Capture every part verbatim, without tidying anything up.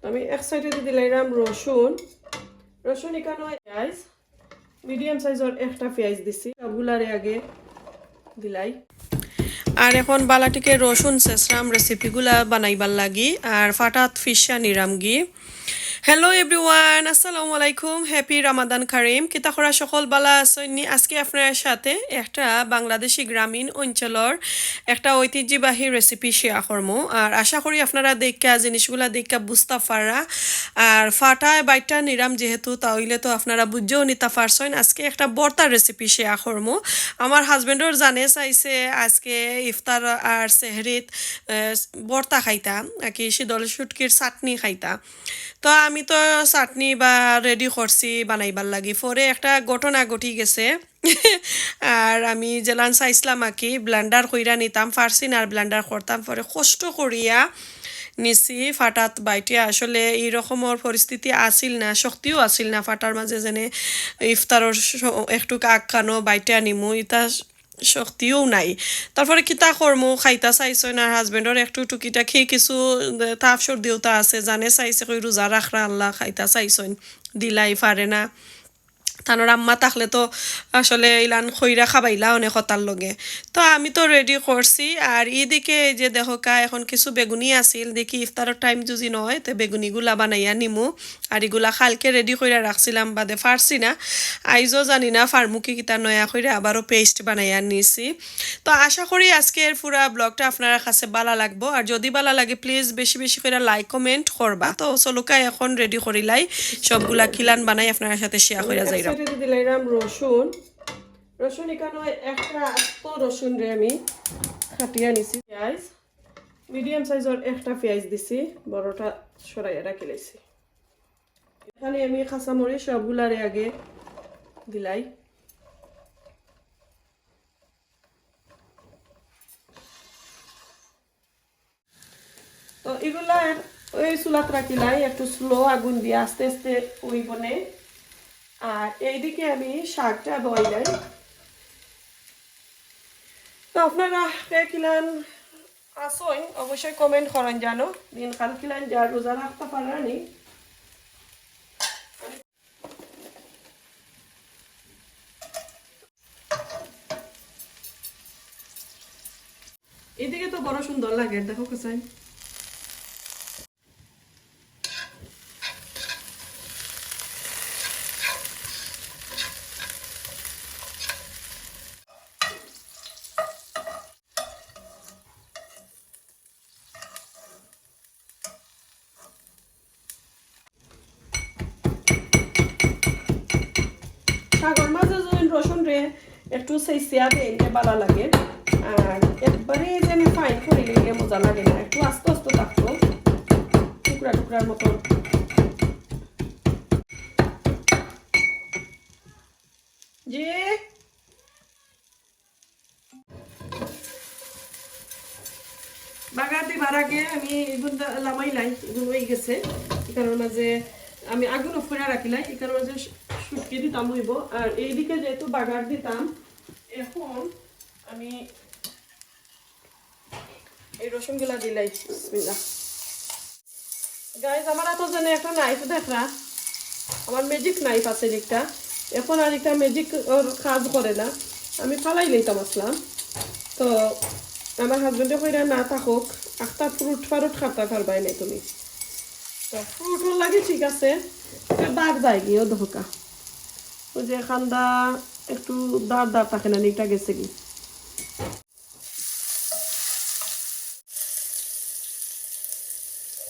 আমি এক সাইডে দিলাইরাম রসুন। রসুন ইখানো, guys, মিডিয়াম সাইজর একটা পিয়াজ দিছি, সবগুলারে আগে দিলাই। আর এখন বালাটিকে রসুন ছেঁচরাম রেসিপিগুলা বানাইবার লাগি, আর ফাটাত ফিশা নিরামগি। হ্যালো এভরিওয়ান, আসসালামু আলাইকুম, হ্যাপি রামাদান কারিম। কিতা করা, সকল বালা আছইননি? আজকে আপনার সাথে একটা বাংলাদেশি গ্রামীণ অঞ্চলর একটা ঐতিহ্যবাহী রেসিপি শেয়ার করমু। আর আশা করি আপনারা দেখা, জিনিসগুলা দেখা বুঝতা পাররা। আর ফাটায় বাইটা নিরাম যেহেতু, তা অইলে তো আপনারা বুঝিও নিতা পারছইন। আজকে একটা ভর্তার রেসিপি শেয়ার করমু। আমার হাজবেন্ডর জানে চাইছে আজকে ইফতার আর সেহরিত, আহ, ভর্তা খাইতা, নাকি শীতল শুটকির চাটনি খাইতা। তো আমি তো চাটনি বা রেডি করছি বানাইবার লাগি। পরে একটা ঘটনা ঘটি গেছে। আর আমি যেলান চাইছিলাম আর কি, ব্লেন্ডার কইরা নিতাম, পারছি না আর ব্লেন্ডার করতাম। পরে কষ্ট করিয়া নিছি ফাটাত বাইটে। আসলে এই রকমর পরিস্থিতি আছিল না, শক্তিও আছিল না ফাটার মাঝে যেনে ইফতারর স-, একটু কাক কানো বাইটে আনিমু, ইতা শক্তিও নাই। তারপরে কিতা করমু, খাইতা চাইছইন। আর হাজবেন্ডর একটু টুকিটাকি কিছু তাপ সর্দিও তা আছে, জানে চাইছে কই রোজা রাখরা আল্লাহ, খাইতা চাইছইন, দিলাই পারে না। তানোর আম্মা থাকলে তো আসলে ইলান খইরা খাবাইলা অনেক কথার লগে। তো আমি তো রেডি করছি। আর ইদিকে এই যে দেখো কা, এখন কিছু বেগুনি আছিল, দেখি ইফতারর টাইম যদি নয়, তে বেগুনিগুলা বানাইয়া নিমু। আর ইগুলা কালকে রেডি কইরা রাখছিলাম, বাদে পারছি না। আইজও জানি না পারমু কি কিতা, নয়া কইরা আবারও পেস্ট বানাইয়া নিছি। তো আশা করি আজকের পুরা ব্লগটা আপনার কাছে বালা লাগবো। আর যদি বালা লাগে, প্লিজ বেশি বেশি কইরা লাইক কমেন্ট করবা। তো চলুকা এখন রেডি করিলাই, সবগুলা কিলান বানাই আপনার সাথে শেয়ার কইরা যাইরাম। এক সাইডে দিলাইরাম রসুন। রসুন ইখানো একটা আস্ত রসুন রে আমি কাটিয়া নিছি। পিয়াজ, মিডিয়াম সাইজর একটা পিয়াজ দিছি, বড়টা সরাইয়া রাখিলাইছি। এখানে আমি কাঁচামরিচ সবগুলারে আগে দিলাই। তো ইগুলা ওই চুলাত রাখিলাই, একটু স্লো আগুন দিয়া আস্তে আস্তে অইবনে। আর এইদিকে আমি শাকটা বইলাই। তো আপনারা কে কিলান আছইন অবশ্যই কমেন্ট করইন জানো, দিনকাল কিলান যার রোজা রাখতা পাররা নি। এদিকে তো বড় সুন্দর লাগে, দেখো কোথায়। শাকর মাঝে যদি রসুন রে একটু ছেঁচিয়া দেইন, তে বালা লাগে। আর একবারে যেন ফাইন করি নিলে মজা লাগে না, একটু আস্তে আস্তে থাকতো, টুকরা টুকরার মতো। যে বাগার দিবার আগে আমি এগুন দা-, লামাইলাই, এগুন অই গেছে। ইখানর মাঝে আমি আগুন off করিয়া রাখিলাই, ইখানর মাঝে শু-, শুটকি দিতাম অইবো। আর এইদিকে যেহেতু বাগার দিতাম, এখন আমি এই রসুনগুলা দিলাই, বিসমিল্লাহ। গাইস, আমার হাতো যেন একটা নাইফ দেখরা, আমার ম্যাজিক নাইফ আছে একটা, এখন আর একটা ম্যাজিক ওর কাজ করে না, আমি ফালাই লইতাম আসলাম। তো আমার হাজবেন্ডে কইরা না থাকুক, একটা ফ্রুট ফারুট খাতা পারবাই নাই তুমি। তো ফ্রুটর লাগে ঠিক আছে, এটা দাগ যায় গিয়ে, ও দেখো কা, ওই যে কান্দা একটু দাগ দাগ থাকে না, এটা গেছে কি।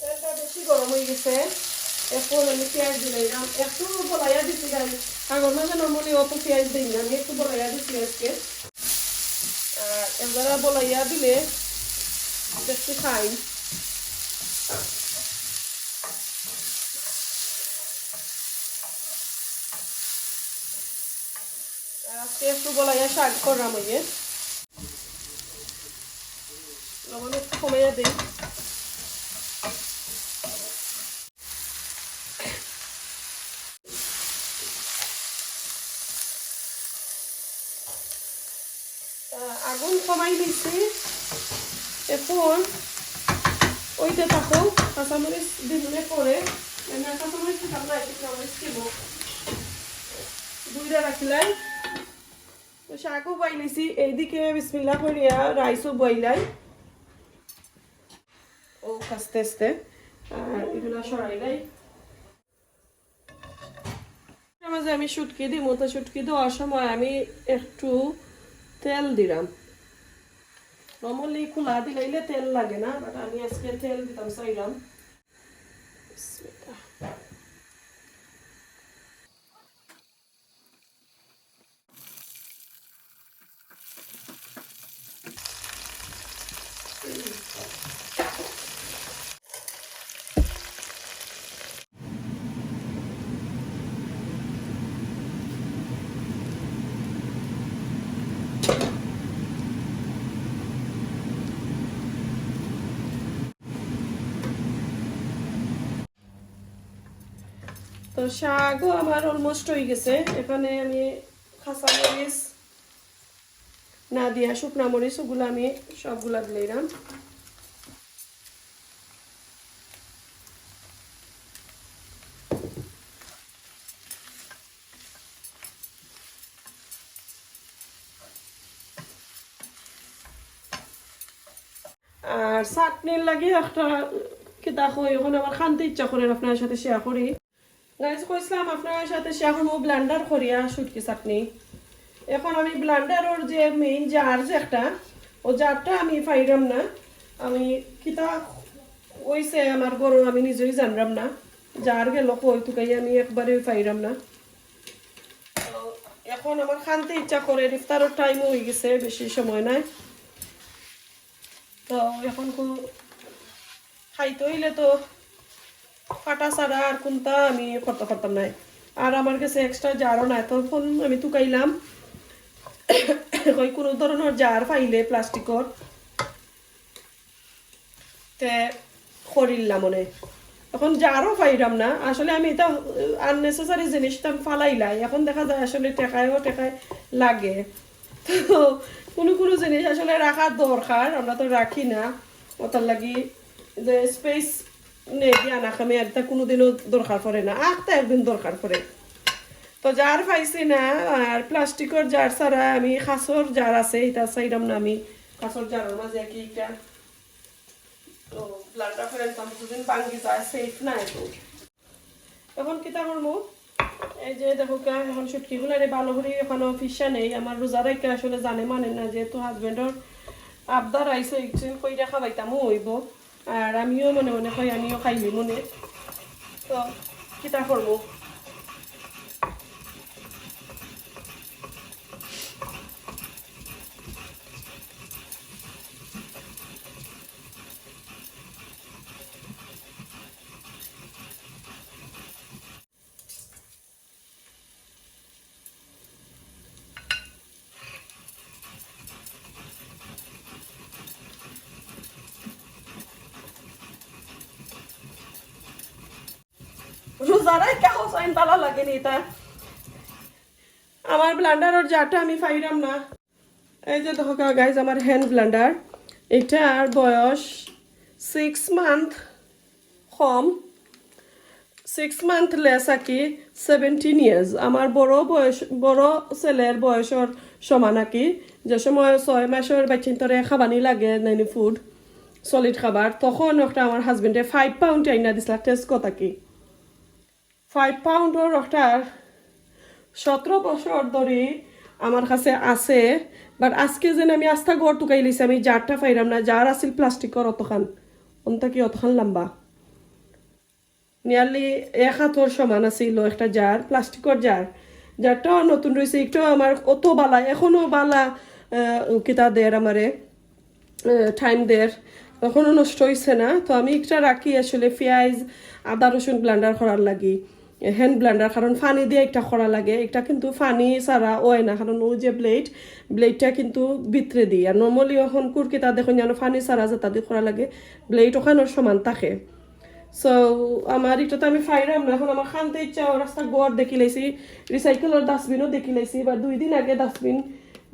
তেলটা বেশি গরম অই গেছে, এখন আমি পিয়াজ দিলাম, একটু বলাইয়া দিছি গাইস, আগর মাঝে normally অত পিয়াজ দেই না, আমি একটু বলাইয়া দিছি আজকে। আর একবারে বলাইয়া দিলে বেশি খাই। আর আজকে একটু বলাইয়া শাক করলাম, ওই যে লবণ একটু কমাইয়া দেই। আহ, আগুন কমাই দিছি। এখন ওইতে থাকো, কাঁচামরিচ দিলে পরে, মানে কাঁচামরিচ দিতাম না, একটু মরিচ দিব। দুইটা রাখিলাই। তো শাকও বইলাইছি, এইদিকে বিসমিল্লাহ করিয়া রাইসও বইলাই। ও আস্তে আস্তে, আর এগুলা সরাইলাই। মাঝে আমি শুটকি দিমু, তো শুটকি দেওয়ার সময় আমি একটু তেল দিলাম। নর্মালি খোলা দিলাইলে তেল লাগে না, বাট আমি আজকে তেল দিতাম চাইলাম। বিসমিল্লাহ। তো শাকও আমার অলমোস্ট হয়ে গেছে। এখানে আমি কাঁচামরিচ, না দিয়া শুকনা মরিচ, ওগুলো আমি সবগুলা দিলাম। আর চাটনির লাগি একটা কিতা কই, এখন আমার খানতে ইচ্ছা করে আপনার সাথে শেয়ার করি। গাইস, কইছিলাম আপনার সাথে শেয়ার করবো ব্লেন্ডার করিয়া শুটকি চাটনি। এখন আমি ব্লেন্ডারর যে মেইন জার যে একটা, ও জারটা আমি পাইরাম না। আমি কিতা অইছে আমার ঘরো আমি নিজেই জানরাম না। জার গেল কই তুকাই আমি একবারে পাইরাম না। তো এখন আমার খানতে ইচ্ছা করে, ইফতারর টাইমও হয়ে গেছে, বেশি সময় নাই। তো এখন কু-, খাইতে হইলে তো ফাটা ছাড়া আর কোনটা আমি করতে পারতাম না। আর আমার কাছে এক্সট্রা জারও নাই, তখন আমি তুকাইলাম। ওই কোনো ধরনের জার পাইলে প্লাস্টিকর, তে করিলাম মনে। এখন জারও পাইরাম না। আসলে আমি এটা আননেসেসারি জিনিস তো আমি ফালাইলাই। এখন দেখা যায় আসলে টেকায়ও টেকায় লাগে। তো কোনো কোনো জিনিস আসলে রাখার দরকার, আমরা তো রাখি না। ওটার লাগি যে স্পেস নেই দিয়া না, আমি একটা কোনোদিনও দরকার পড়ে না, আখতা একদিন দরকার পড়ে। তো জার পাইছি না, আর প্লাস্টিকর জার ছাড়া আমি কাঁচর জার আছে, এটা চাইলাম না আমি কাঁচর জারর মাঝে কি একটা তো ব্লেন্ডার করে নিতাম, দুদিন ভাঙ্গি যায়, সেফ না এখন। এখন কিতা করমু? এই যে দেখো কা, এখন শুটকিগুলারে ভালো করি এখনো ফিশা নেই। আমার রোজা রাখতে আসলে জানে মানে না, যেহেতু হাজবেন্ডর আবদার আইছে, একদিন কইরা খাবাইতামও হইব। আর আমিও মনে মনে কই, আমিও খাইলি মনে। তো কিতা করমু? রোজারাই কা হোসাইন তালা লাগেনি এটা। আমার ব্লেন্ডারর জারটা আমি পাইরাম না। এই যে দেখো গাইস, আমার হ্যান্ড ব্লেন্ডার, এটার বয়স সিক্স মান্থ কম, সিক্স মান্থ লেস আর কি, সেভেন্টিন ইয়ার্স। আমার বড় বয়স, বড় ছেলের বয়সর সমান আর কি। যে সময় ছয় মাসর বাচ্চাইন্তরে খাবানি লাগে, নাইনি ফুড, সলিড খাবার, তখন একটা আমার হাজবেন্ডে ফাইভ পাউন্ড আইনা দিছিলা টেস্কো থাকি। ফাইভ পাউন্ডর একটা সতেরো বছর ধরি আমার কাছে আছে। বাট আজকে যেন আমি আস্তা ঘর তুকাই লইছি, আমি জারটা পাইরাম না। জার আছিল প্লাস্টিকর অতখান, অনটা কি অতখান লম্বা, নিয়ারলি এক হাতর সমান আছিল একটা জার, প্লাস্টিকর জার। জারটাও নতুন রইছে, একটু আমার অত বালা, এখনো বালা, আহ, কিতা দের আমারে, আহ, টাইম দের, এখনো নষ্ট হইছে না। তো আমি একটা রাখি আসলে পিয়াজ, আদা, রসুন ব্লেন্ডার করার লাগি, হ্যান্ড ব্লেন্ডার, কারণ পানি দিয়া একটা করা লাগে। একটা কিন্তু পানি ছাড়া হয় না, কারণ ওই যে ব্লেড, ব্লেডটা কিন্তু ভিতরে দিই। আর নর্মালি এখন কুরকিতা দেখুন যেন পানি ছাড়া যেটা দিয়ে করা লাগে, ব্লেড ওখানে সমান থাকে। সো আমার এটা তো আমি পাইরাম না। এখন আমার খানতে ইচ্ছা, ও রাস্তা ঘর দেখি লাইছি, রিসাইকেলর ডাস্টবিনও দেখি লাইছি, বা দুই দিন আগে ডাস্টবিন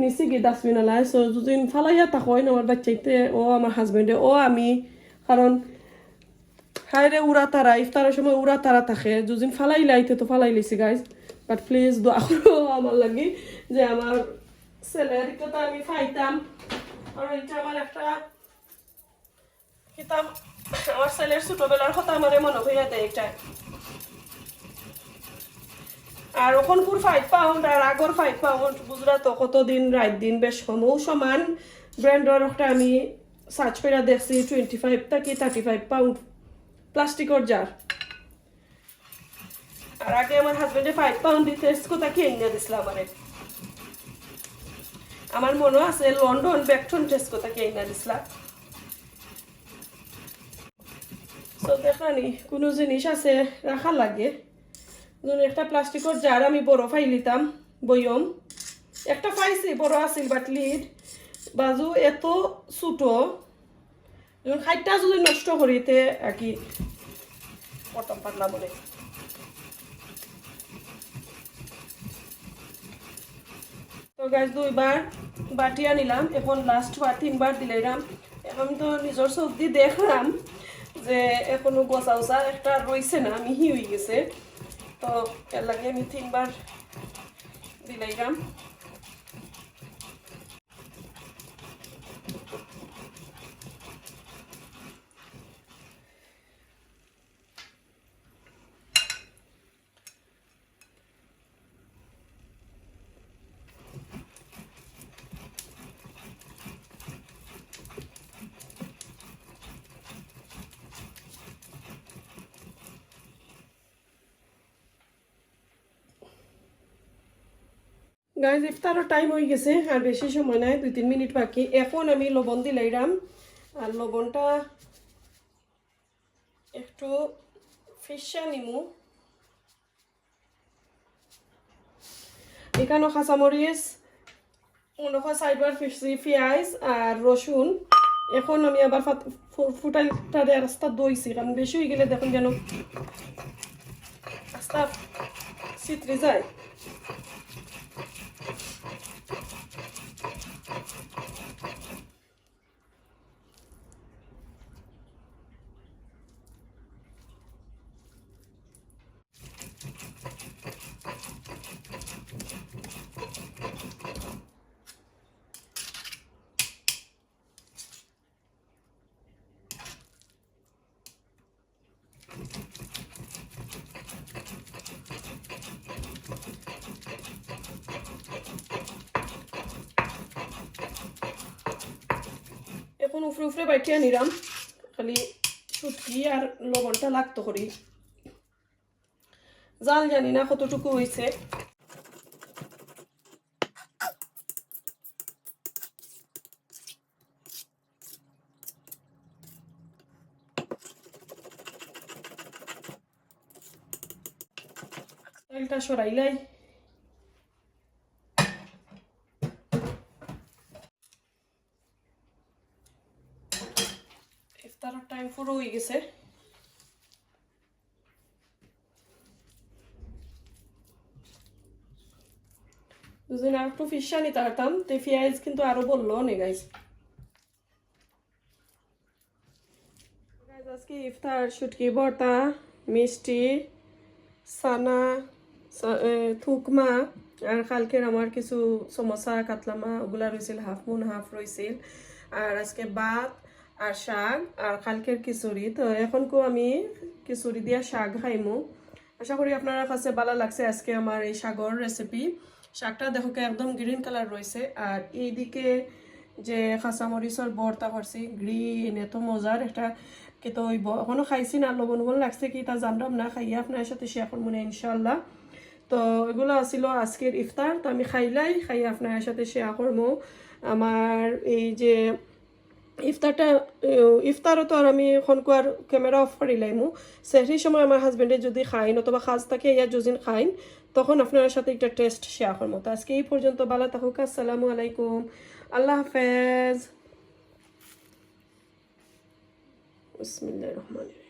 নিছি কি ডাস্টবিন আলায়। সো দুদিন ফালাইয়া তা হয় না আমার বাচ্চাইতে, ও আমার হাজবেন্ডে, ও আমি, কারণ তাইরে উড়া তারা, ইফতারর সময় উড়া তারা থাকে, যুদিন ফালাই লাইতে তো ফালাই লাইছি গাইজ। বাট প্লিজ দোয়া করো আমার লাগি, যে আমার ছেলের ইটা তো আমি পাইতাম। আর ইটা আমার একটা কিতাব, আমার ছেলের ছোটবেলার কথা আমারে মনে করিয়া দেয় ইটা। আর অখনকুর ফাইভ পাউন্ড আর আগর ফাইভ পাউন্ড, বুঝরা তো, কত দিন রাইত দিন বেশ কম। অউ সমান ব্র্যান্ডর একটা আমি সার্চ করিয়া দেখছি, টোয়েন্টি ফাইভ থাকি থার্টি ফাইভ পাউন্ড প্লাস্টিকর জার। আর আগে আমার হাজবেন্ডে ফাইভ পাউন্ড দি টেস্কো থাকি আইনা দিছলা আমারে। আমার মনো আছে লন্ডন বেকটন টেস্কো থাকি আইনা দিছলা। So দেখরানি, কুনু জিনিস আছে রাখা লাগে। যেমন একটা প্লাস্টিকর জার আমি বড় পাইলিতাম, বয়ম। একটা পাইছি, বড় আছিল, বাট লিড বাজু এত ছোট। যেমন খাইটটা যদি নষ্ট করি, তে আর কি করতাম পারলাম বলে। তো গাইজ, দুইবার বাটিয়া নিলাম, এখন লাস্ট বার তিনবার দিলাইরাম। এখন তো নিজর চোখ দি দেখলাম যে এখনো গোছা উছা একটা রইছে না, মিহি হয়ে গেছে। তো এর লাগি আমি তিনবার দিলাইরাম। গাইজ, ইফতারর টাইম হয়ে গেছে, আর বেশি সময় নাই, দুই তিন মিনিট বাকি। এখন আমি লবণ দিলাইরাম, আর লবণটা একটু ফিশা নিমু। এখানো কাঁচামরিচ, মনে হয় সাইডবার ফিশি, পিঁয়াজ আর রসুন। এখন আমি আবার ফাত-, ফু-, ফুটাইটারে আস্তা ধইছি, কারণ বেশি হয়ে গেলে দেখুন যেন আস্তা ছিতরি যায়। এখন উপরে উপরে বাইটিয়া নিলাম, খালি শুটকি আর লবণটা লাগতো করি। জাল জানি না কতটুকু হইছে। তেলটা সরাইলাই। ইফতারর টাইম পুরো হয়ে গেছে। যদি না একটু ফিশা নিতে পারতাম, তে পিঁয়াজ কিন্তু আরো বললো নে, গাইস। গাইস, আজকে ইফতার শুটকি ভর্তা, মিষ্টি, সানা, সা-, এ, থুকমা, আর কালকের আমার কিছু সমোসা, কাতলামা, ওগুলা রইছিল, হাফ মুন হাফ রইছিল। আর আজকে ভাত আর শাক আর কালকের খিচুড়ি। তো এখনকু আমি খিচুড়ি দিয়া শাক খাইমু। আশা করি আপনারা কাছে ভালা লাগছে আজকে আমার এই শাকর রেসিপি। শাকটা দেখো কি একদম গ্রিন কালার রইছে। আর এইদিকে যে কাঁচামরিচর ভর্তা করছি, গ্রিন, এত মজার একটা, কিতা অইবো, এখনো খাইছি না, লবণ লবণ লাগছে কিতা জানরাম না, খাইয়া আপনার সাথে শেয়ার করবো না ইনশাল্লাহ। তো এগুলা আছিল আজকের ইফতার। তো আমি খাইলাই, খাইয়া আপনার সাথে শেয়ার করবো আমার এই যে ইফতারটা, আহ, ইফতারও তো আর আমি এখনকু আর ক্যামেরা অফ করি লাইমু। সেহরির সময় আমার হাজবেন্ডে যদি খাইন অথবা কাজ থাকি ইয়া যুদিন খাইন, তখন আপনার সাথে একটা টেস্ট শেয়ার করবো। তো আজকে এই পর্যন্ত, ভালা থাকুক, আসসালামু আলাইকুম, আল্লাহ হাফেজ। বিসমিল্লাহির রহমানির রহিম।